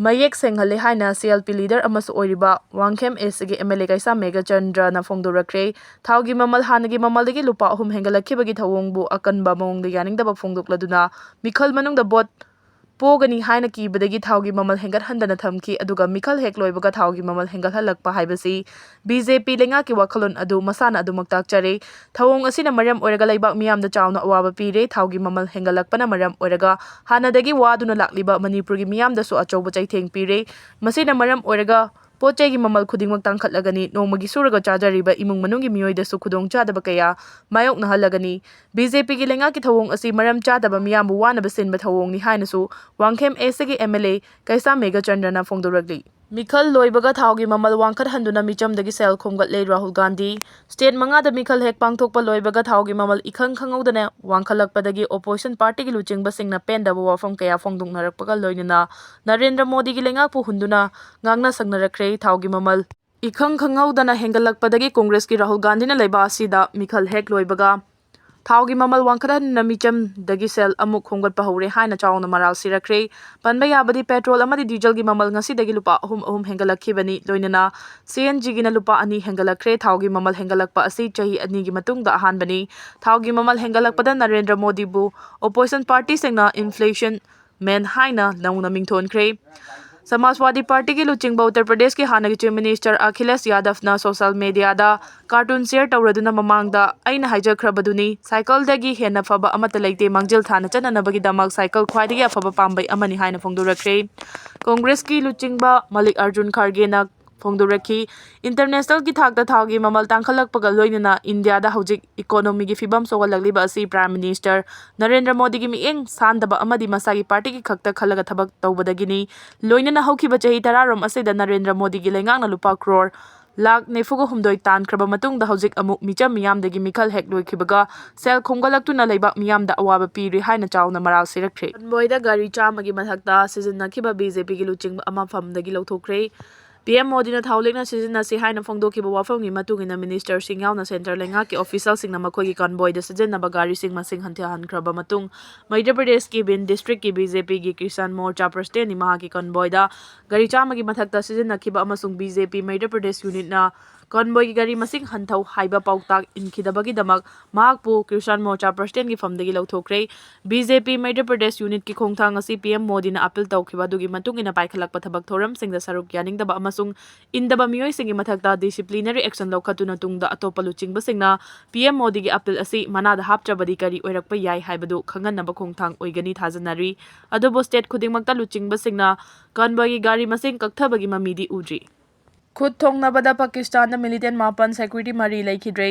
ꯃꯌꯦꯛ ꯁꯦꯡꯍꯜꯂꯦ ꯍꯥꯏꯅ ꯁꯤ ꯑꯦꯜ ꯄꯤ ꯂꯤꯗꯔ ꯑꯃꯁꯨ ꯑꯣꯏꯔꯤꯕ ꯋꯥꯡꯈꯦꯝ ꯑꯦꯁ ꯁꯤꯒꯤ ꯑꯦꯝ ꯑꯦꯜ ꯑꯦ ꯀꯩꯁꯥꯝ ꯃꯦꯘꯆꯟꯗ꯭ꯔꯅ ꯐꯣꯡꯗꯣꯔꯛꯈ꯭ꯔꯦ꯫ ꯊꯥꯎꯒꯤ ꯃꯃꯜ ꯍꯥꯟꯅꯒꯤ ꯃꯃꯜꯗꯒꯤ ꯂꯨꯄꯥ ꯑꯍꯨꯝ ꯍꯦꯟꯒꯠꯂꯛꯈꯤꯕꯒꯤ ꯊꯧꯑꯣꯡꯕꯨ ꯑꯀꯟꯕ ꯃꯑꯣꯡꯗ ꯌꯥꯅꯤꯡꯗꯕ ꯐꯣꯡꯗꯣꯛꯂꯗꯨꯅ ꯃꯤꯈꯜ ꯃꯅꯨꯡꯗ ꯚꯣꯠ ꯄꯣꯒꯅꯤ ꯍꯥꯏꯅ ꯀꯤꯕꯗꯒꯤ ꯊꯥꯎꯒꯤ ꯃꯃꯜ ꯍꯦꯟꯒꯠꯍꯟꯗꯅ ꯊꯝꯈꯤ꯫ ꯑꯗꯨꯒ ꯃꯤꯈꯜ ꯍꯦꯛ ꯂꯣꯏꯕꯒ ꯊꯥꯎꯒꯤ ꯃꯃꯜ ꯍꯦꯟꯒꯠꯍꯜꯂꯛꯄ ꯍꯥꯏꯕꯁꯤ ꯕꯤ ꯖꯦ ꯄꯤ ꯂꯩꯉꯥꯛꯀꯤ ꯋꯥꯈꯜꯂꯣꯟ ꯑꯗꯨ ꯃꯁꯥꯅ ꯑꯗꯨꯃꯛ ꯇꯥꯛꯆꯔꯦ꯫ ꯊꯧꯑꯣꯡ ꯑꯁꯤꯅ ꯃꯔꯝ ꯑꯣꯏꯔꯒ ꯂꯩꯕꯥꯛ ꯃꯤꯌꯥꯝꯗ ꯆꯥꯎꯅ ꯑꯋꯥꯕ ꯄꯤꯔꯦ꯫ ꯊꯥꯎꯒꯤ ꯃꯃꯜ ꯍꯦꯟꯒꯠꯂꯛꯄꯅ ꯃꯔꯝ ꯑꯣꯏꯔꯒ ꯍꯥꯟꯅꯗꯒꯤ ꯋꯥꯗꯨꯅ ꯂꯥꯛꯂꯤꯕ ꯃꯅꯤꯄꯨꯔꯒꯤ ꯃꯤꯌꯥꯝꯗꯁꯨ ꯑꯆꯧꯕ ꯆꯩꯊꯦꯡ ꯄꯤꯔꯦ꯫ ꯃꯁꯤꯅ ꯃꯔꯝ ꯑꯣꯏꯔꯒ ꯄꯣꯠ ꯆꯩꯒꯤ ꯃꯃꯜ ꯈꯨꯗꯤꯡꯃꯛ ꯇꯥꯡꯈꯠꯂꯒꯅꯤ꯫ ꯅꯣꯡꯃꯒꯤ ꯁꯨꯔꯒ ꯆꯥꯖꯔꯤꯕ ꯏꯃꯨꯡ ꯃꯅꯨꯡꯒꯤ ꯃꯤꯑꯣꯏꯗꯁꯨ ꯈꯨꯗꯣꯡꯆꯥꯗꯕ ꯀꯌꯥ ꯃꯥꯌꯣꯛꯅꯍꯜꯂꯒꯅꯤ꯫ ꯕꯤ ꯖꯦ ꯄꯤꯒꯤ ꯂꯩꯉꯥꯛꯀꯤ ꯊꯧꯑꯣꯡ ꯑꯁꯤ ꯃꯔꯝ ꯆꯥꯗꯕ ꯃꯤꯌꯥꯝꯕꯨ ꯋꯥꯅꯕ ꯁꯤꯟꯕ ꯊꯧꯑꯣꯡꯅꯤ ꯍꯥꯏꯅꯁꯨ ꯋꯥꯡꯈꯦꯝ ꯑꯦꯁ ꯁꯤꯒꯤ ꯑꯦꯝ ꯑꯦꯜ ꯑꯦ ꯀꯩꯁꯥꯝ ꯃꯦꯘꯆꯟꯗ꯭ꯔꯅ ꯐꯣꯡꯗꯣꯔꯛꯂꯤ꯫ ꯃꯤꯈꯜ ꯂꯣꯏꯕꯒ ꯊꯥꯎꯒꯤ ꯃꯃꯜ ꯋꯥꯡꯈꯠꯍꯟꯗꯨꯅ ꯃꯤꯆꯝꯗꯒꯤ ꯁꯦꯜ ꯈꯣꯝꯒꯠꯂꯦ ꯔꯥꯍꯨꯜ ꯒꯥꯟꯙꯤ꯫ ꯁ꯭ꯇꯦꯠ ꯃꯉꯥꯗ ꯃꯤꯈꯜ ꯍꯦꯛ ꯄꯥꯡꯊꯣꯛꯄ ꯂꯣꯏꯕꯒ ꯊꯥꯎꯒꯤ ꯃꯃꯜ ꯏꯈꯪ ꯈꯪꯍꯧꯗꯅ ꯋꯥꯡꯈꯠꯂꯛꯄꯗꯒꯤ ꯑꯣꯄꯣꯖꯤꯁꯟ ꯄꯥꯔꯇꯤꯒꯤ ꯂꯨꯆꯤꯡꯕꯁꯤꯡꯅ ꯄꯦꯟꯗꯕ ꯋꯥꯐꯝ ꯀꯌꯥ ꯐꯣꯡꯗꯣꯛꯅꯔꯛꯄꯒ ꯂꯣꯏꯅꯅ ꯅꯔꯦꯟꯗ꯭ꯔ ꯃꯣꯗꯤꯒꯤ ꯂꯩꯉꯥꯛꯄꯨ ꯍꯨꯟꯗꯨꯅ ꯉꯥꯡꯅ ꯁꯛꯅꯔꯛꯈ꯭ꯔꯦ꯫ ꯊꯥꯎꯒꯤ ꯃꯃꯜ ꯏꯈꯪ ꯈꯪꯍꯧꯗꯅ ꯍꯦꯟꯒꯠꯂꯛꯄꯗꯒꯤ ꯀꯣꯡꯒ꯭ꯔꯦꯁꯀꯤ ꯔꯥꯍꯨꯜ ꯒꯥꯟꯙꯤꯅ ꯂꯩꯕꯥꯛ ꯑꯁꯤꯗ ꯃꯤꯈꯜ ꯍꯦꯛ ꯂꯣꯏꯕꯒ ꯊꯥꯎꯒꯤ ꯃꯃꯜ ꯋꯥꯡꯈꯠꯍꯟꯗꯨꯅ ꯃꯤꯆꯝꯗꯒꯤ ꯁꯦꯜ ꯑꯃꯨꯛ ꯈꯣꯝꯒꯠꯄ ꯍꯧꯔꯦ ꯍꯥꯏꯅ ꯆꯥꯎꯅ ꯃꯔꯥꯜ ꯁꯤꯔꯛꯈ꯭ꯔꯦ꯫ ꯄꯟꯕ ꯌꯥꯕꯗꯤ, ꯄꯦꯇ꯭ꯔꯣꯜ ꯑꯃꯗꯤ ꯗꯤꯖꯜꯒꯤ ꯃꯃꯜ ꯉꯁꯤꯗꯒꯤ ꯂꯨꯄꯥ ꯑꯍꯨꯝ ꯑꯍꯨꯝ ꯍꯦꯟꯒꯠꯂꯛꯈꯤꯕꯅꯤ꯫ ꯂꯣꯏꯅꯅ ꯁꯤ ꯑꯦꯟ ꯖꯤꯒꯤꯅ ꯂꯨꯄꯥ ꯑꯅꯤ ꯍꯦꯟꯒꯠꯂꯛꯈ꯭ꯔꯦ꯫ ꯊꯥꯎꯒꯤ ꯃꯃꯜ ꯍꯦꯟꯒꯠꯂꯛꯄ ꯑꯁꯤ ꯆꯍꯤ ꯑꯅꯤꯒꯤ ꯃꯇꯨꯡꯗ ꯑꯍꯥꯟꯕꯅꯤ꯫ ꯊꯥꯎꯒꯤ ꯃꯃꯜ ꯍꯦꯟꯒꯠꯂꯛꯄꯗ ꯅꯔꯦꯟꯗ꯭ꯔ ꯃꯣꯗꯤꯕꯨ ꯑꯣꯄꯣꯖꯤꯁꯟ ꯄꯥꯔꯇꯤꯁꯤꯡꯅ ꯏꯟꯐ꯭ꯂꯦꯁꯟ ꯃꯦꯟ ꯍꯥꯏꯅ ꯅꯧꯅ ꯃꯤꯡꯊꯣꯟꯈ꯭ꯔꯦ꯫ ꯁꯃꯥꯖꯋꯥꯗꯤ ꯄꯥꯔꯇꯤꯒꯤ ꯂꯨꯆꯤꯡꯕ ꯎꯠꯇꯔ ꯄ꯭ꯔꯗꯦꯁꯀꯤ ꯍꯥꯟꯅꯒꯤ ꯆꯤꯐ ꯃꯤꯅꯤꯁꯇꯔ ꯑꯈꯤꯂꯦꯁ ꯌꯥꯗꯕꯅ ꯁꯣꯁꯦꯜ ꯃꯦꯗꯤꯌꯥꯗ ꯀꯥꯔꯇꯨꯟ ꯁꯤꯌꯔ ꯇꯧꯔꯗꯨꯅ ꯃꯃꯥꯡꯗ "ꯑꯩꯅ ꯍꯥꯏꯖꯈ꯭ꯔꯕꯗꯨꯅꯤ, ꯁꯥꯏꯀꯜꯗꯒꯤ ꯍꯦꯟꯅ ꯐꯕ ꯑꯃꯠꯇ ꯂꯩꯇꯦ, ꯃꯥꯡꯖꯤꯜ ꯊꯥꯅ ꯆꯠꯅꯅꯕꯒꯤꯗꯃꯛ ꯁꯥꯏꯀꯜ ꯈ꯭ꯋꯥꯏꯗꯒꯤ ꯑꯐꯕ ꯄꯥꯝꯕꯩ ꯑꯃꯅꯤ" ꯍꯥꯏꯅ ꯐꯣꯡꯗꯣꯔꯛꯈ꯭ꯔꯦ꯫ ꯀꯣꯡꯒ꯭ꯔꯦꯁꯀꯤ ꯂꯨꯆꯤꯡꯕ ꯃꯜꯂꯤꯛ ꯑꯔꯖꯨꯟ ꯈꯥꯔꯒꯦꯅ ꯐꯣꯡꯗꯣꯔꯛꯈꯤ꯫ ꯏꯟꯇꯔꯅꯦꯁꯅꯦꯜꯒꯤ ꯊꯥꯛꯇ ꯊꯥꯎꯒꯤ ꯃꯃꯜ ꯇꯥꯡꯈꯠꯂꯛꯄꯒ ꯂꯣꯏꯅꯅ ꯏꯟꯗꯤꯌꯥꯗ ꯍꯧꯖꯤꯛ ꯏꯀꯣꯅꯣꯃꯤꯒꯤ ꯐꯤꯕꯝ ꯁꯣꯛꯍꯜꯂꯛꯂꯤꯕ ꯑꯁꯤ ꯄ꯭ꯔꯥꯏꯝ ꯃꯤꯅꯤꯁꯇꯔ ꯅꯔꯦꯟꯗ꯭ꯔ ꯃꯣꯗꯤꯒꯤ ꯃꯤꯠꯌꯦꯡ ꯁꯥꯟꯗꯕ ꯑꯃꯗꯤ ꯃꯁꯥꯒꯤ ꯄꯥꯔꯇꯤꯒꯤ ꯈꯛꯇ ꯈꯜꯂꯒ ꯊꯕꯛ ꯇꯧꯕꯗꯒꯤꯅꯤ꯫ ꯂꯣꯏꯅꯅ ꯍꯧꯈꯤꯕ ꯆꯍꯤ ꯇꯔꯥꯔꯣꯝ ꯑꯁꯤꯗ ꯅꯔꯦꯟꯗ꯭ꯔ ꯃꯣꯗꯤꯒꯤ ꯂꯩꯉꯥꯛꯅ ꯂꯨꯄꯥ ꯀ꯭ꯔꯣꯔ ꯂꯥꯈ ꯅꯤꯐꯨꯒ ꯍꯨꯝꯗꯣꯏ ꯇꯥꯟꯈ꯭ꯔꯕ ꯃꯇꯨꯡꯗ ꯍꯧꯖꯤꯛ ꯑꯃꯨꯛ ꯃꯤꯆꯝ ꯃꯤꯌꯥꯝꯗꯒꯤ ꯃꯤꯈꯜ ꯍꯦꯛ ꯂꯣꯏꯈꯤꯕꯒ ꯁꯦꯜ ꯈꯣꯝꯒꯠꯂꯛꯇꯨꯅ ꯂꯩꯕꯥꯛ ꯃꯤꯌꯥꯝꯗ ꯑꯋꯥꯕ ꯄꯤꯔꯤ ꯍꯥꯏꯅ ꯆꯥꯎꯅ ꯃꯔꯥꯜ ꯁꯤꯔꯛꯈ꯭ꯔꯦ꯫ ꯀꯟꯚꯣꯏꯗ ꯒꯥꯔꯤ ꯆꯥꯝꯃꯒꯤ ꯃꯊꯛꯇ ꯁꯤꯖꯤꯟꯅꯈꯤꯕ ꯕꯤ ꯖꯦ ꯄꯤꯒꯤ ꯂꯨꯆꯤꯡꯕ ꯑꯃ ꯐꯝꯗꯒꯤ ꯂꯧꯊꯣꯛꯈ꯭ꯔꯦ꯫ ꯄꯤ ꯑꯦꯝ ꯃꯣꯗꯤꯅ ꯊꯥꯎ ꯂꯤꯛꯅ ꯁꯤꯖꯤꯟꯅꯁꯤ ꯍꯥꯏꯅ ꯐꯣꯡꯗꯣꯛꯈꯤꯕ ꯋꯥꯐꯝꯒꯤ ꯃꯇꯨꯡ ꯏꯟꯅ ꯃꯤꯅꯤꯁꯇꯔꯁꯤꯡ ꯌꯥꯎꯅ ꯁꯦꯟꯇꯔ ꯂꯩꯉꯥꯛꯀꯤ ꯑꯣꯐꯤꯁꯤꯌꯦꯜꯁꯤꯡꯅ ꯃꯈꯣꯏꯒꯤ ꯀꯟꯚꯣꯏꯗ ꯁꯤꯖꯤꯟꯅꯕ ꯒꯥꯔꯤꯁꯤꯡ ꯃꯁꯤꯡ ꯍꯟꯊꯍꯟꯈ꯭ꯔꯕ ꯃꯇꯨꯡ, ꯃꯙ꯭ꯌ ꯄ꯭ꯔꯗꯦꯁꯀꯤ ꯚꯤꯟ ꯗꯤꯁꯇ꯭ꯔꯤꯛꯀꯤ ꯕꯤ ꯖꯦ ꯄꯤꯒꯤ ꯀꯤꯁꯥꯟ ꯃꯣꯔꯆꯥ ꯄ꯭ꯔꯁꯤꯗꯦꯟꯠꯅꯤ ꯃꯍꯥꯛꯀꯤ ꯀꯟꯚꯣꯏꯗ ꯒꯥꯔꯤ ꯆꯥꯝꯃꯒꯤ ꯃꯊꯛꯇ ꯁꯤꯖꯤꯟꯅꯈꯤꯕ ꯑꯃꯁꯨꯡ ꯕꯤ ꯖꯦ ꯄꯤ ꯃꯙ꯭ꯌ ꯄ꯭ꯔꯗꯦꯁ ꯌꯨꯅꯤꯠꯅ ꯀꯟꯚꯣꯏꯒꯤ ꯒꯥꯔꯤ ꯃꯁꯤꯡ ꯍꯟꯊꯧ ꯍꯥꯏꯕ ꯄꯥꯎꯇꯥꯛ ꯏꯟꯈꯤꯗꯕꯒꯤꯗꯃꯛ ꯃꯍꯥꯛꯄꯨ ꯀꯤꯁꯥꯟ ꯃꯣꯔꯆꯥ ꯄ꯭ꯔꯁꯤꯗꯦꯟꯠꯀꯤ ꯐꯝꯗꯒꯤ ꯂꯧꯊꯣꯛꯈ꯭ꯔꯦ꯫ ꯕꯤ ꯖꯦ ꯄꯤ ꯃꯙ꯭ꯌ ꯄ꯭ꯔꯗꯦꯁ ꯌꯨꯅꯤꯠꯀꯤ ꯈꯣꯡꯊꯥꯡ ꯑꯁꯤ ꯄꯤ ꯑꯦꯝ ꯃꯣꯗꯤꯅ ꯑꯥꯄꯤꯜ ꯇꯧꯈꯤꯕ ꯑꯗꯨꯒꯤ ꯃꯇꯨꯡ ꯏꯟꯅ ꯄꯥꯏꯈꯠꯂꯛꯄ ꯊꯕꯛ ꯊꯧꯔꯝꯁꯤꯡꯗ ꯁꯔꯨꯛ ꯌꯥꯅꯤꯡꯗꯕ ꯑꯃꯁꯨꯡ ꯏꯟꯗꯕ ꯃꯤꯑꯣꯏꯁꯤꯡꯒꯤ ꯃꯊꯛꯇ ꯗꯤꯁꯤꯄ꯭ꯂꯤꯅꯔꯤ ꯑꯦꯛꯁꯟ ꯂꯧꯈꯠꯇꯨꯅ ꯇꯨꯡꯗ ꯑꯇꯣꯞꯄ ꯂꯨꯆꯤꯡꯕꯁꯤꯡꯅ ꯄꯤ ꯑꯦꯝ ꯃꯣꯗꯤꯒꯤ ꯑꯥꯄꯤꯜ ꯑꯁꯤ ꯃꯅꯥꯗ ꯍꯥꯞꯇ꯭ꯔꯕꯗꯤ ꯀꯔꯤ ꯑꯣꯏꯔꯛꯄ ꯌꯥꯏ ꯍꯥꯏꯕꯗꯨ ꯈꯪꯍꯟꯅꯕ ꯈꯣꯡꯊꯥꯡ ꯑꯣꯏꯒꯅꯤ ꯊꯥꯖꯅꯔꯤ꯫ ꯑꯗꯨꯕꯨ ꯁ꯭ꯇꯦꯠ ꯈꯨꯗꯤꯡꯃꯛꯇ ꯂꯨꯆꯤꯡꯕꯁꯤꯡꯅ ꯀꯟꯚꯣꯏꯒꯤ ꯒꯥꯔꯤ ꯃꯁꯤꯡ ꯀꯛꯊꯕꯒꯤ ꯃꯃꯤꯗꯤ ꯎꯗ꯭ꯔꯤ꯫ ꯈꯨꯠ ꯊꯣꯡꯅꯕꯗ ꯄꯥꯀꯤꯁꯇꯥꯟꯗ ꯃꯤꯂꯤꯇꯦꯟꯠ ꯃꯥꯄꯟ ꯁꯦꯀ꯭ꯌꯨꯔꯤꯇꯤ ꯃꯔꯤ ꯂꯩꯈꯤꯗ꯭ꯔꯦ꯫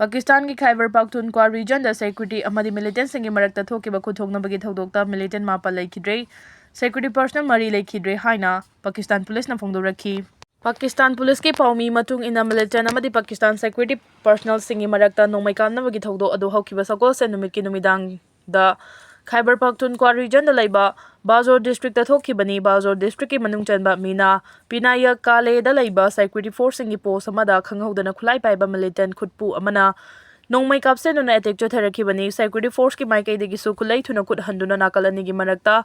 ꯄꯥꯀꯤꯁꯇꯥꯟꯒꯤ ꯈꯥꯏꯕꯔ ꯄꯥꯈꯇꯨꯟꯈ꯭ꯋꯥ ꯔꯤꯖꯟꯗ ꯁꯦꯀ꯭ꯌꯨꯔꯤꯇꯤ ꯑꯃꯗꯤ ꯃꯤꯂꯤꯇꯦꯟꯠꯁꯤꯡꯒꯤ ꯃꯔꯛꯇ ꯊꯣꯛꯈꯤꯕ ꯈꯨꯠ ꯊꯣꯡꯅꯕꯒꯤ ꯊꯧꯗꯣꯛꯇ ꯃꯤꯂꯤꯇꯦꯟꯠ ꯃꯥꯄꯟ ꯂꯩꯈꯤꯗ꯭ꯔꯦ, ꯁꯦꯀ꯭ꯌꯨꯔꯤꯇꯤ ꯄꯔꯁꯅꯦꯜ ꯃꯔꯤ ꯂꯩꯈꯤꯗ꯭ꯔꯦ ꯍꯥꯏꯅ ꯄꯥꯀꯤꯁꯇꯥꯟ ꯄꯨꯂꯤꯁꯅ ꯐꯣꯡꯗꯣꯔꯛꯈꯤ꯫ ꯄꯥꯀꯤꯁꯇꯥꯟ ꯄꯨꯂꯤꯁꯀꯤ ꯄꯥꯎꯃꯤ ꯃꯇꯨꯡ ꯏꯟꯅ, ꯃꯤꯂꯤꯇꯦꯟꯠ ꯑꯃꯗꯤ ꯄꯥꯀꯤꯁꯇꯥꯟ ꯁꯦꯀ꯭ꯌꯨꯔꯤꯇꯤ ꯄꯔꯁꯅꯦꯜꯁꯤꯡꯒꯤ ꯃꯔꯛꯇ ꯅꯣꯡꯃꯩ ꯀꯥꯞꯅꯕꯒꯤ ꯊꯧꯗꯣꯛ ꯑꯗꯨ ꯍꯧꯈꯤꯕ ꯁꯒꯣꯜꯁꯦꯟ ꯅꯨꯃꯤꯠꯀꯤ ꯅꯨꯃꯤꯗꯥꯡꯗ ꯈꯥꯏꯕꯔ ꯄꯥꯈꯇꯨꯟꯈ꯭ꯋꯥ ꯔꯤꯖꯟꯗ ꯂꯩꯕ ꯕꯥꯖꯣꯔ ꯗꯤꯁꯇ꯭ꯔꯤꯛꯇ ꯊꯣꯛꯈꯤꯕꯅꯤ꯫ ꯕꯥꯖꯣꯔ ꯗꯤꯁꯇ꯭ꯔꯤꯛꯀꯤ ꯃꯅꯨꯡ ꯆꯟꯕ ꯃꯤꯅꯥ ꯄꯤꯅꯥꯌ ꯀꯥꯂꯦꯗ ꯂꯩꯕ ꯁꯦꯀ꯭ꯌꯨꯔꯤꯇꯤ ꯐꯣꯔꯁꯁꯤꯡꯒꯤ ꯄꯣꯁ ꯑꯃꯗ ꯈꯪꯍꯧꯗꯅ ꯈꯨꯠꯂꯥꯏ ꯄꯥꯏꯕ ꯃꯤꯂꯤꯇꯦꯟꯠ ꯈꯨꯠꯄꯨ ꯑꯃꯅ ꯅꯣꯡꯃꯩ ꯀꯥꯞꯁꯤꯟꯗꯨꯅ ꯑꯦꯇꯦꯛ ꯆꯠꯊꯔꯛꯈꯤꯕꯅꯤ꯫ ꯁꯦꯀ꯭ꯌꯨꯔꯤꯇꯤ ꯐꯣꯔꯁꯀꯤ ꯃꯥꯏꯀꯩꯗꯒꯤꯁꯨ ꯈꯨꯠꯂꯥꯏ ꯊꯨꯅ ꯈꯨꯠ ꯍꯟꯗꯨꯅ ꯅꯥꯀꯜ ꯑꯅꯤꯒꯤ ꯃꯔꯛꯇ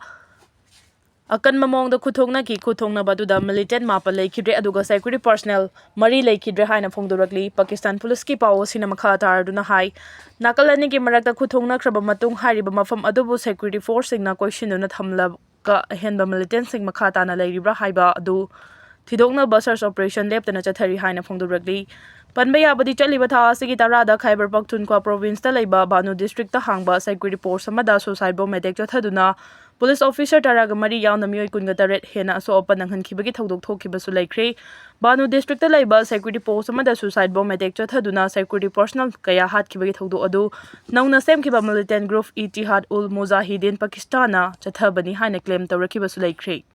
ꯑꯀꯟꯕ ꯃꯑꯣꯡꯗ ꯈꯨꯠꯊꯣꯛꯅꯈꯤ꯫ ꯈꯨꯠꯊꯣꯛꯅꯕ ꯑꯗꯨꯗ ꯃꯤꯂꯤꯇꯦꯟ ꯃꯥꯄꯜ ꯂꯩꯈꯤꯗ꯭ꯔꯦ, ꯑꯗꯨꯒ ꯁꯦꯀ꯭ꯌꯨꯔꯤꯇꯤ ꯄꯔꯁꯅꯦꯜ ꯃꯔꯤ ꯂꯩꯈꯤꯗ꯭ꯔꯦ ꯍꯥꯏꯅ ꯐꯣꯡꯗꯣꯔꯛꯂꯤ꯫ ꯄꯥꯀꯤꯁꯇꯥꯟ ꯄꯨꯂꯤꯁꯀꯤ ꯄꯥꯎ ꯑꯁꯤꯅ ꯃꯈꯥ ꯇꯥꯔꯗꯨꯅ ꯍꯥꯏ, ꯅꯥꯀꯜ ꯑꯅꯤꯒꯤ ꯃꯔꯛꯇ ꯈꯨꯠꯊꯣꯛꯅꯈ꯭ꯔꯕ ꯃꯇꯨꯡ, ꯍꯥꯏꯔꯤꯕ ꯃꯐꯝ ꯑꯗꯨꯕꯨ ꯁꯦꯀ꯭ꯌꯨꯔꯤꯇꯤ ꯐꯣꯔꯁꯁꯤꯡꯅ ꯀꯣꯏꯁꯤꯟꯗꯨꯅ ꯊꯝꯂꯒ ꯑꯍꯦꯟꯕ ꯃꯤꯂꯤꯇꯦꯟꯁꯤꯡ ꯃꯈꯥ ꯇꯥꯅ ꯂꯩꯔꯤꯕ꯭ꯔꯥ ꯍꯥꯏꯕ ꯑꯗꯨ ꯊꯤꯗꯣꯛꯅꯕ ꯁꯔꯆ ꯑꯣꯄꯔꯦꯁꯟ ꯂꯦꯞꯇꯅ ꯆꯠꯊꯔꯤ ꯍꯥꯏꯅ ꯐꯣꯡꯗꯣꯔꯛꯂꯤ꯫ ꯄꯟꯕ ꯌꯥꯕꯗꯤ, ꯆꯠꯂꯤꯕ ꯊꯥ ꯑꯁꯤꯒꯤ ꯇꯔꯥꯗ ꯈꯥꯏꯕꯔ ꯄꯈꯇꯨꯟꯈ꯭ꯋꯥ ꯄ꯭ꯔꯣꯚꯤꯟꯁꯇ ꯂꯩꯕ ꯕꯥꯅꯨ ꯗꯤꯁꯇ꯭ꯔꯤꯛꯇ ꯍꯥꯡꯕ ꯁꯦꯀ꯭ꯌꯨꯔꯤꯇꯤ ꯄꯣꯁ ꯑꯃꯗ ꯁꯨꯁꯥꯏꯠ ꯕꯣꯝ ꯑꯦꯇꯦꯛ ꯆꯠꯊꯗꯨꯅ ꯄꯨꯂꯤꯁ ꯑꯣꯐꯤꯁꯔ ꯇꯔꯥꯒ ꯃꯔꯤ ꯌꯥꯎꯅ ꯃꯤꯑꯣꯏ ꯀꯨꯟꯒ ꯇꯔꯦꯠ ꯍꯦꯟꯅ ꯑꯁꯣꯛ ꯑꯄꯟ ꯅꯪꯍꯟꯈꯤꯕꯒꯤ ꯊꯧꯗꯣꯛ ꯊꯣꯛꯈꯤꯕꯁꯨ ꯂꯩꯈ꯭ꯔꯦ꯫ ꯕꯥꯅꯨ ꯗꯤꯁꯇ꯭ꯔꯤꯛꯇ ꯂꯩꯕ ꯁꯦꯀ꯭ꯌꯨꯔꯤꯇꯤ ꯄꯣꯁ ꯑꯃꯗ ꯁꯨꯁꯥꯏꯠ ꯕꯣꯝ ꯑꯦꯇꯦꯛ ꯆꯠꯊꯗꯨꯅ ꯁꯦꯀ꯭ꯌꯨꯔꯤꯇꯤ ꯄꯔꯁꯅꯦꯜ ꯀꯌꯥ ꯍꯥꯠꯈꯤꯕꯒꯤ ꯊꯧꯗꯣꯛ ꯑꯗꯨ ꯅꯧꯅ ꯁꯦꯝꯈꯤꯕ ꯃꯤꯂꯤꯇꯦꯟ ꯒ꯭ꯔꯨꯞ ꯏꯇꯤꯍꯥꯗ ꯎꯜ ꯃꯨꯖꯥꯍꯤꯗꯤꯟ ꯄꯥꯀꯤꯁꯇꯥꯟꯅ ꯆꯠꯊꯕꯅꯤ ꯍꯥꯏꯅ ꯀ꯭ꯂꯦꯝ ꯇꯧꯔꯛꯈꯤꯕꯁꯨ ꯂꯩꯈ꯭ꯔꯦ꯫